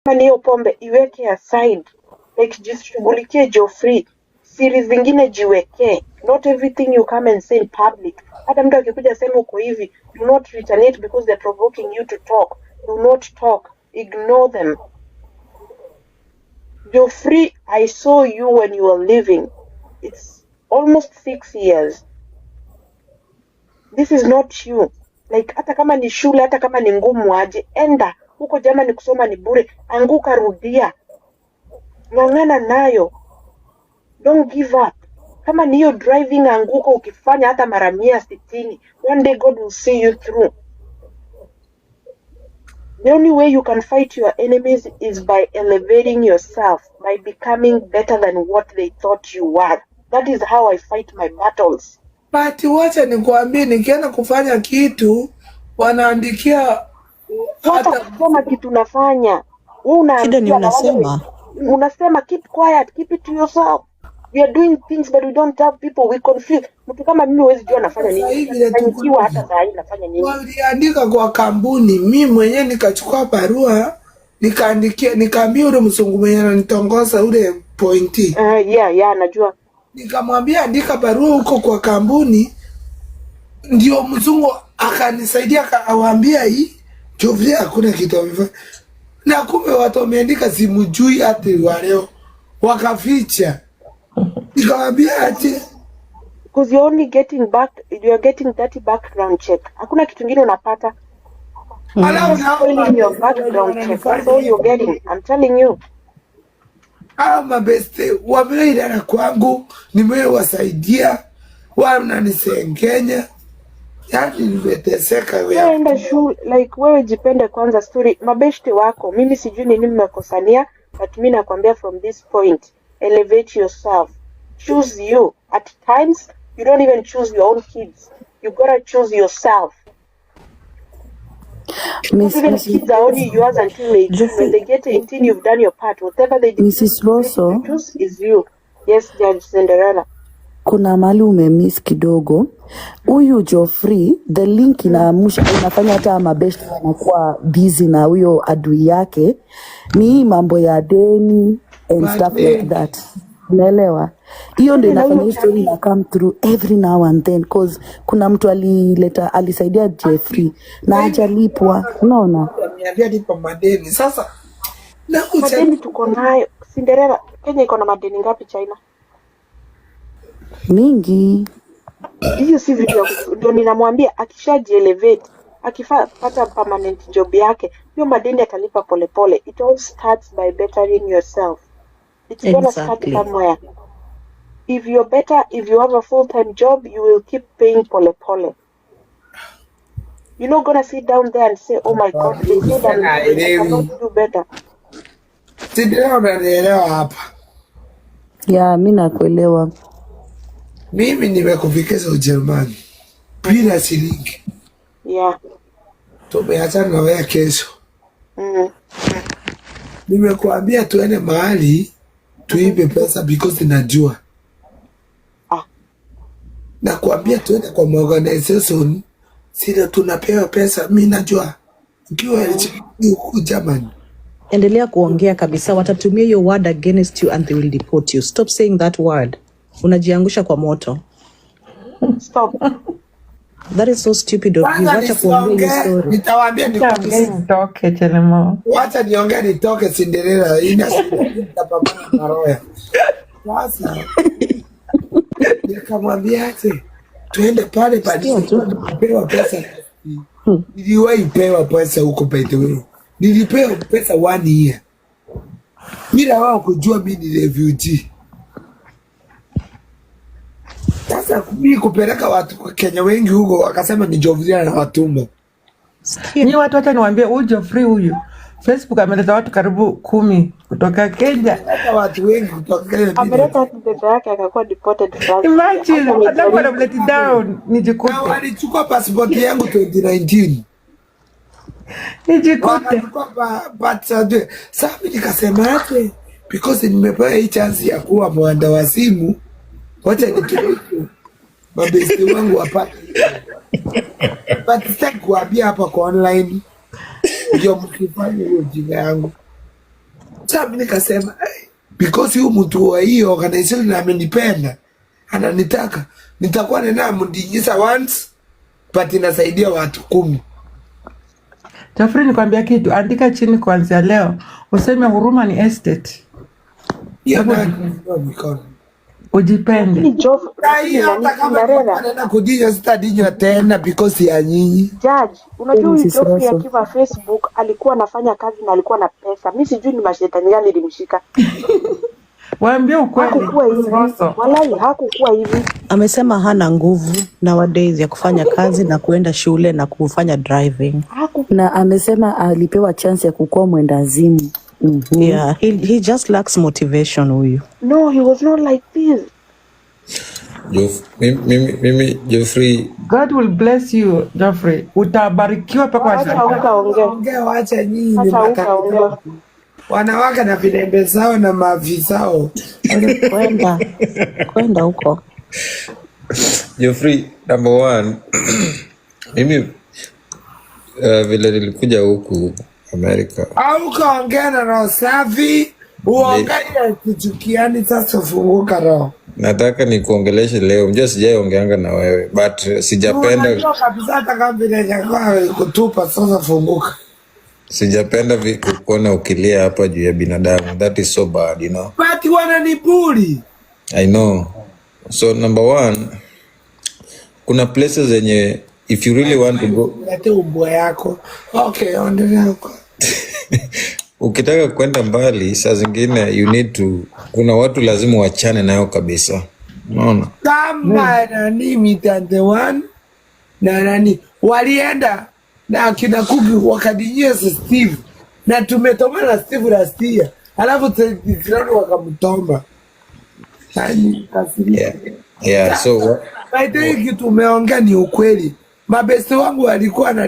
Kama ni hiyo pombe, iweke aside. Like, jishughulikie Geoffrey. Siri zingine jiwekee. Not everything you come and say in public. Hata mtu akikuja aseme uko hivi, do not retaliate because they're provoking you to talk. Do not talk. Ignore them. Geoffrey, I saw you when you were leaving. It's almost 6 years. This is not you. Like, hata kama ni shule, hata kama ni ngumu aje, enda huko. Jamani, kusoma ni bure. Anguka, rudia, ng'ang'ana nayo, don't give up. Kama ni hiyo driving, anguka ukifanya hata mara 160, one day God will see you through. The only way you can fight your enemies is by elevating yourself, by becoming better than what they thought you were. That is how I fight my battles. But wacha nikuambie, nikienda kufanya kitu wanaandikia Hata hata kusema kitu unafanya, wewe Shida ni unaambiwa na wale unasema. Unasema, keep quiet, keep it to yourself. We are doing things but we don't tell people, we confuse. Mtu kama mimi huwezi jua nafanya Sasa nini, hivi vile tuko nachanganyikiwa hata saa hii nafanya nini. Waliandika kwa kampuni, mi mwenyewe nikachukua barua nikaandikia, nikaambia ule mzungu mwenye ananitongoza, ule pointi, Yeah, najua. Nikamwambia andika barua huko kwa kampuni, ndio mzungu akanisaidia, akawaambia hii Geoffrey hakuna kitu amefanya, na kumbe watu wameandika simujui hata wa leo, wakaficha. Nikamwambia ati Because you're only getting back, you are getting 30 background check. Hakuna kitu kingine unapata. Alafu na hao Spoiling your mabeste wenye background check. That's wananifanya all you're getting. I'm telling you. Hao mabeste wameilala kwangu, nimewasaidia, wananisengenya, yani nimeteseka Wewe ya enda shule, like, wewe jipende kwanza. Story mabeshte wako, mimi sijui ni nini mmekosania, but mi nakwambia from this point, elevate yourself, choose you. At times you don't even choose your own kids, you gotta choose yourself. Miss, Because even Mrs. kids are only yours until 18. When Geoffrey, they get 18, you've done your part. Whatever they Mrs. decide to Rosso, choose is you. Yes, Judge Cinderella. Kuna mahali umemiss kidogo. Huyu Geoffrey, the link inaamusha, inafanya hata mabeshte wanakuwa busy na huyo adui yake ni hii mambo ya deni and stuff like madeni. That. Unaelewa? Hiyo ndio Na inafanya huyo hii story chali ina come through every now and then, 'cause kuna mtu alileta, alisaidia Jeffrey na hajalipwa. Unaona? Niambia nipo madeni sasa na ucha Madeni tuko nayo. Cinderella, Kenya iko na madeni ngapi China? Mingi. Hiyo si vitu ya ndio ninamwambia akishajielevate, akipata permanent job yake, hiyo madeni atalipa polepole. It all starts by bettering yourself. It's gonna start somewhere. If you're better, if you have a full-time job, you will keep paying polepole. You're not gonna sit down there and say, "Oh my God, they said I Haelewi. Cannot do better." Cinderella, unanielewa hapa? Yeah, mi nakuelewa. Mimi nimekufikisha Ujerumani bila shilingi, tumeachana na wewe kesho. Nimekuambia tuende mahali tuibe pesa because najua, nakuambia tuende kwa organization sile tunapewa pesa. Mi najua ukiwa huku Germany. Endelea kuongea kabisa, watatumia hiyo word against you and they will deport you. Stop saying that word. Unajiangusha kwa moto. Stop. That is so stupid of you. Kwanza Wacha kuongea hiyo nisiongee, story. nitawaambia Acha ongee nitoke, Chelemo. Wacha niongee nitoke, Cinderella, ina shida, nitapambana na roho. Sasa nikamwambia ati tuende pale pale Sikia tu. Nilipewa pesa. Niliwahi pewa pesa huko, by the way. Nilipewa pesa one year bila wao kujua mi ni refugee. Sasa mi kupeleka watu kwa Kenya wengi huko, wakasema ni Geoffrey na watuma. Sikia. Nyi watu, wacha niwaambie, huyu Geoffrey huyu Facebook ameleta watu karibu 10 kutoka Kenya. Hata watu wengi kutoka Kenya bila Ameleta hadi bebe yake akakuwa deported France. Imagine, Hata alafu amejaribu. wanamlet down, Na nijikute. walichukua pasipoti yangu 2019. Nijikute. Wakachukua birth certificate. Sasa mimi nikasema aje, because nimepewa hii chance ya kuwa mwanda wazimu, wacha nitumie mabesti wangu wapate. But sitaki kuambia hapa kwa online, ndio msifanye hiyo jina yangu. Sasa mimi nikasema, "Hey, because huyu mtu wa hii organization na amenipenda, ananitaka, nitakuwa nenda mdinyisa once, but inasaidia watu 10." Geoffrey, nikwambia kitu, andika chini kuanzia leo, useme huruma ni estate. Hiyo Hebu nayo niinua mikono. Ujipende. Lakini Joff, Na hii lakini nani hata kama nilikuwa Cinderella naenda kudinywa, sitadinywa tena because ya nyinyi. Judge, unajua huyu Mrs. Geoffrey Rosso. akiwa Facebook alikuwa anafanya kazi na alikuwa na pesa. Mi sijui ni mashetani gani ilimshika. Waambie ukweli, Hakukuwa hivi, Rosso. walai, hakukuwa hivi. Amesema hana nguvu nowadays ya kufanya kazi na kuenda shule na kufanya driving. Haku Na amesema alipewa chance ya kukuwa mwendazimu. Yeah, he just lacks motivation huyu. No, he was not like this. Mimi Geoffrey. God will bless you, Geoffrey. Utabarikiwa mpaka Wacha washangae. ukaongea, Ongea, wacha nyinyi ni hata ukaongea. matakataka. Wanawake na vilembe zao na mavi zao. Kwenda kwenda huko. Geoffrey, number one, mimi vile nilikuja huku Amerika Au kaongea na roho safi, uongee kuchukiani, sasa funguka roho. Nataka nikuongeleshe leo. Mjua sijaiongeanga na wewe, but sijapenda. Unajua kabisa hata kama vile nyakuwa kutupa, sasa funguka. Sijapenda kukuona ukilia hapa juu ya binadamu. That is so bad. But wananibully. I know. So number one, kuna places zenye if you really want to go, Lete umbwa yako. Okay, endelea huko. Ukitaka kwenda mbali, saa zingine you need to, kuna watu lazima uachane nayo kabisa, unaona? Kama nani mitande one na nani walienda na akina Kuki wakadinyia Steve na tumetoma na Steve last year, alafu Tisirani wakamtomba. Yani kasirika. Yeah, so By the way, kitu umeongea ni ukweli. Mabeste wangu walikuwa na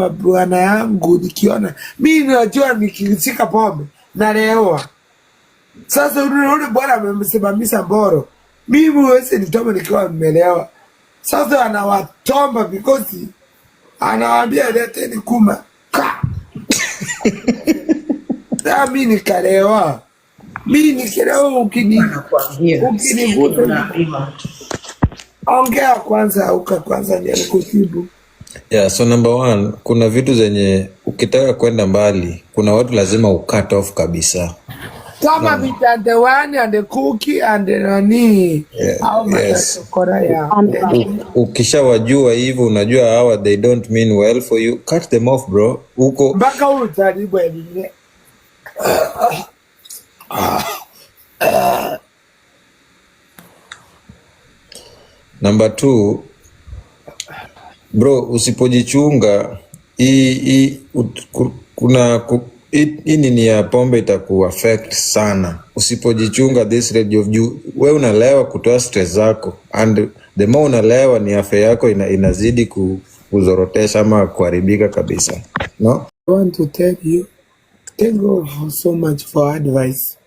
bwana yangu, nikiona mi najua nikishika pombe nalewa. Sasa ule bwana amemsimamisha mboro, mimi huwezi nitoma nikiwa mmelewa. Sasa anawatomba because anawaambia leteni kuma ka. Sasa mi nikalewa, mi nikilewa, Nakwambia ukinigusa unaambiwa. Ongea kwanza, uka kwanza ndio nikujibu. Yeah, so number one, kuna vitu zenye ukitaka kwenda mbali, kuna watu lazima ucut off kabisa. Kama mitandawani and cookie and nani au matachokora ya Ukishawajua hivyo, unajua hawa they don't mean well for you, cut them off, bro. Huko mpaka ujaribu eline. Number two, bro, usipojichunga hii kuna hii nini ya pombe itakuaffect sana usipojichunga. This rate of juu we unalewa kutoa stress zako, and the more unalewa ni afya yako inazidi kuzorotesha ama kuharibika kabisa, no? I want to tell you, thank you for so much for advice,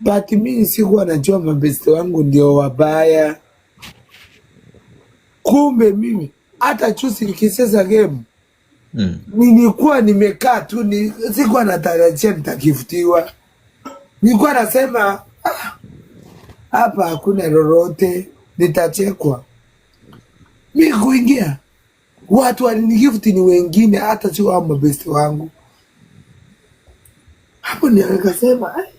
but mi sikuwa najua mabeste wangu ndio wabaya. Kumbe mimi hata chusi nikicheza game nilikuwa nimekaa tu sikuwa natarajia nitagiftiwa. Nilikuwa nasema, "Ah, hapa hakuna lolote, nitachekwa." Mi kuingia, watu walinigifti ni wengine, hata sio hao mabesti wangu. Hapo ndio nikasema, "Ai,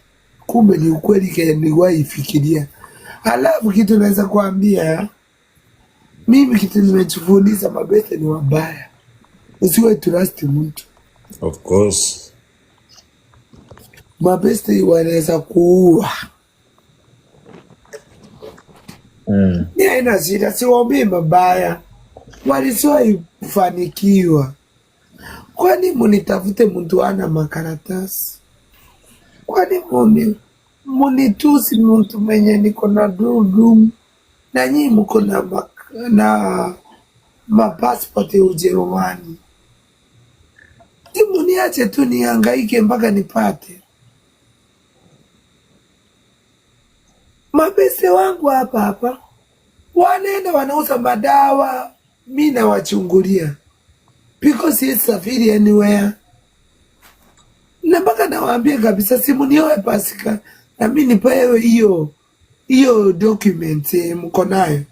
kumbe ni ukweli kenye niliwahi fikiria." Alafu kitu naweza kuambia, mimi kitu nimejifundisha, mabeste ni wabaya, usiwe trust mtu. Of course. Mabeste wanaweza kuua. Ni haina shida, siwaombii mabaya, walisiwahi kufanikiwa. Kwani munitafute mtu ana makaratasi? Kwani munitusi mtu mwenye niko na dudum na nyinyi mko na mapassport ya Ujerumani? Muniache tu nihangaike mpaka nipate. Mabeste wangu hapa hapa wanaenda wanauza madawa, mi nawachungulia because siwezi safiri anywhere. Na mpaka nawaambia kabisa, simu nioe pasika na mi nipewe hiyo hiyo document mko nayo.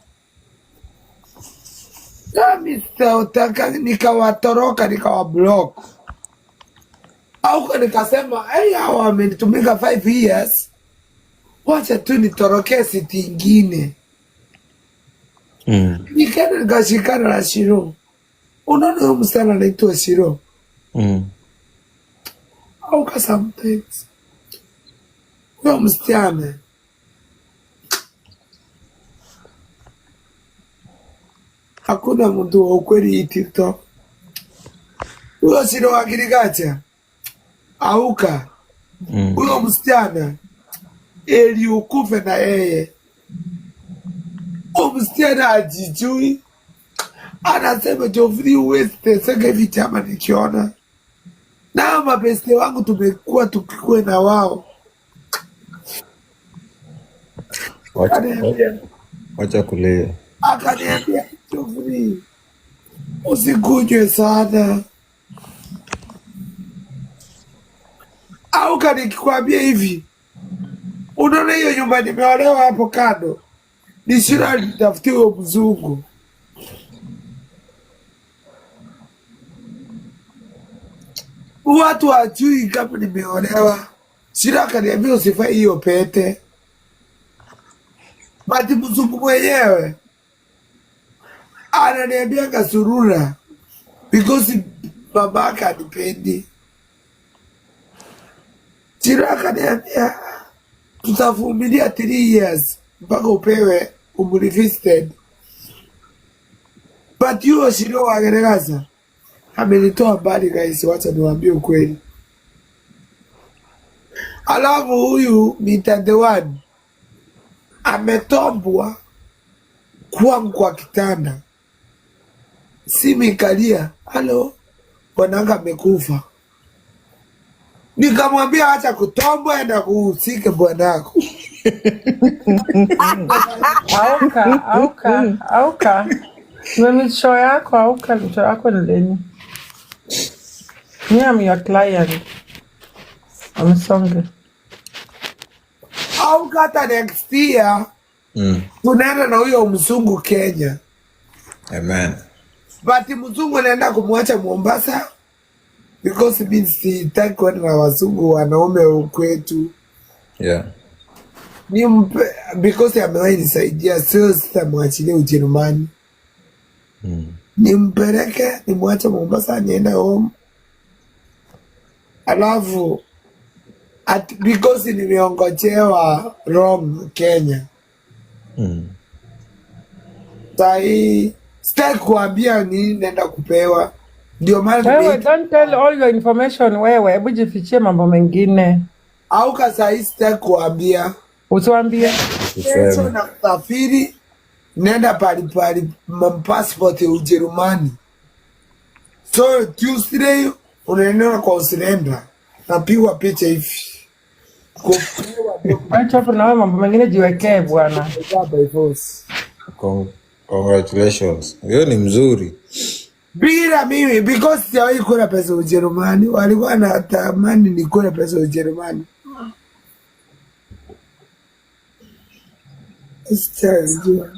Nami sitataka, nikawatoroka nikawablock au nikasema hey, hawa wamenitumika 5 years, wacha tu nitorokee city ingine. Nikaenda nikashikana na Shiro. Unaona huyo msichana anaitwa Shiro au ka sometimes huyo msichana hakuna mtu wa ukweli hii TikTok. Huyo Shiro wa Girigacha auka huyo msichana eli ukufe na yeye. Huyo msichana ajijui, anasema Geoffrey, huwezi teseka hivi chama nikiona na mabeste wangu tumekuwa tukikuwe na wao. Wacha, Akaniambia, wacha kulia. akaniambia Geoffrey, usikunywe sana. Au nikikwambia hivi, unaona hiyo nyumba nimeolewa hapo kando, ni Shiro alitafutia huyo mzungu. Watu hawajui kama nimeolewa. Shiro akaniambia usifai hiyo pete, bati mzungu mwenyewe ananiambia kasurura because babaka anipendi. Shiro akaniambia tutavumilia 3 years mpaka upewe umrevisited. But huyo Shiro wa Gereza amenitoa mbali guys, wacha niwaambie ukweli. Alafu huyu mitandewani ametombwa kwangu kwa kitanda, simu ikalia, halo, bwananga amekufa. Nikamwambia acha kutombwa, enda kuhusike bwanako. Auka, auka, auka. Nimemiss show yako, auka, show yako ni lini? Me, I'm your client. Amsonge. Au hata next year tunaenda na huyo mzungu Kenya, Amen. but mzungu naenda kumwacha Mombasa because mi sitaki kwenda na wazungu wanaume kwetu. Nimpe because amewahi nisaidia, sio sitamwachilia Ujerumani. Nimpeleke nimwache Mombasa niende home, alafu because nimeongojewa wrong Kenya. Sahii sitaki kuambia nini naenda kupewa, ndio maana Wewe, nimeita don't tell all your information wewe. Hebu jifichie mambo mengine. auka. Sahii sitaki kuambia Usiwaambie. kesho Useme. na kusafiri nenda palipali passport ya Ujerumani. So Tuesday unaenda kwa Usilenda, napigwa picha hivi kupewa Wewe chafu na wewe mambo mengine jiwekee bwana. by force. Congratulations. Hiyo ni mzuri. Bila mimi because sijawahi kula pesa Ujerumani, walikuwa natamani nikule pesa Ujerumani, sijajua.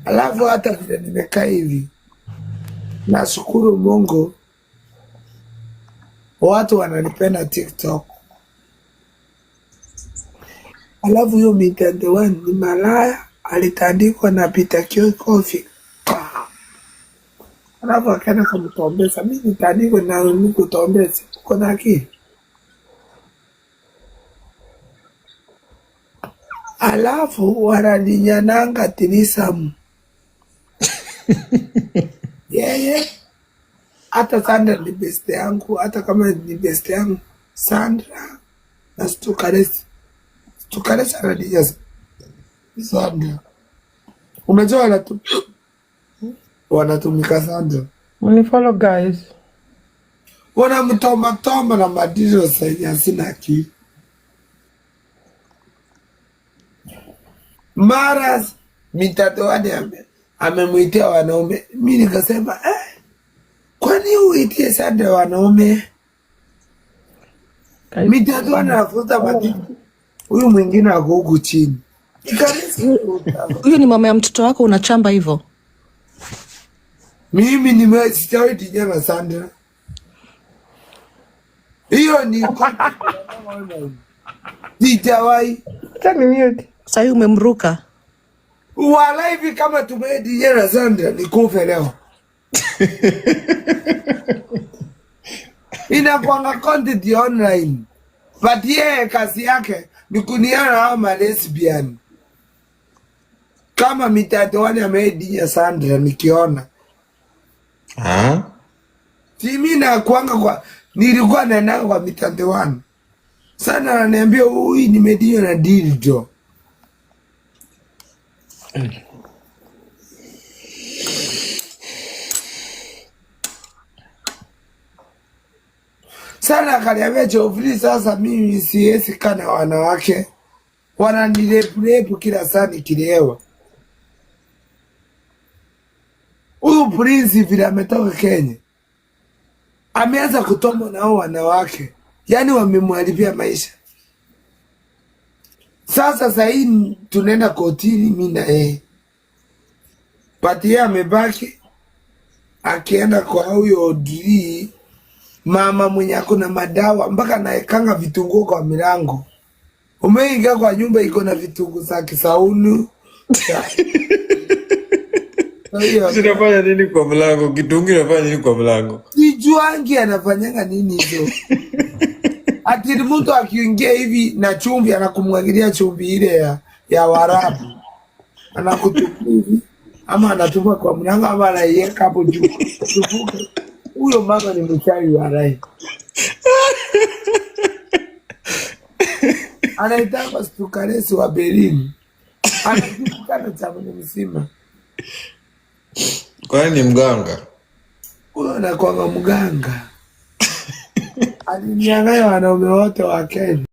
Alafu hata vile nimekaa hivi, nashukuru Mungu, watu wananipenda TikTok. Alafu huyo mitandawani ni malaya, alitandikwa na Peter Kofi. Alafu akaenda kumtombeza. Mimi nitandikwe na nikutombeze, uko na akili? Alafu wananinyananga tirisamu yeye hata Sandra ni best yangu, hata kama ni best yangu Sandra na Stukaresi. Stukaresi ananinya Sandra, unajua wanatumika Sandra, Mnifollow guys. wanamtomatoma na madizo zenye hazina akili. Mara mitatoani amemwitia wanaume, mi nikasema kwani uitie Sandra wanaume? Mitatu anafuta matiti, huyu mwingine ako huku chini. Ikanisi Huyo ni mama ya mtoto wako, unachamba hivyo? Mimi nime sijawahi dinya na Sandra. Hiyo ni content ya online. Sijawahi. Acha ni mute. Sahii umemruka. Wala hivi kama tumedinya na Sandra nikufe leo. Inakuanga content ya online. But yeye kazi yake ni kuniana hao ma lesbian. Kama mitatu wale amedinya Sandra nikiona. Ah? Si mimi nakuanga kwa nilikuwa naenda kwa mitatu wani. Sana ananiambia huyu nimedinywa na dildo. Sana akaniambia Geoffrey, sasa mimi siwezi kaa na wanawake wananirepurepu kila saa nikilewa. Huyu Prince vile ametoka Kenya ameanza kutomwa na hao wanawake, yaani wamemharibia maisha. Sasa sahii tunaenda kotini mi na yeye, but yeye amebaki akienda kwa huyo Audrey, mama mwenye ako na madawa mpaka anaekanga vitunguu kwa milango. Umeingia kwa nyumba iko na vitunguu za kisaunu. Hiyo Zinafanya nini kwa mlango? Kitunguu inafanya nini kwa mlango? sijuangi anafanyanga nini hizo. Ati mtu akiingia hivi na chumvi anakumwagilia chumvi ile ya Waarabu, anakutupia hivi ama anatupa kwa mlango ama anaiweka hapo juu. Tuvuke. Huyo mama ni mchawi wa rai, anaitangwa Stukaresi wa Berlin, anajulikana chamani mzima. Kwani ni mganga? Huyo anakwanga mganga, alinyang'anya wanaume wote wa Kenya.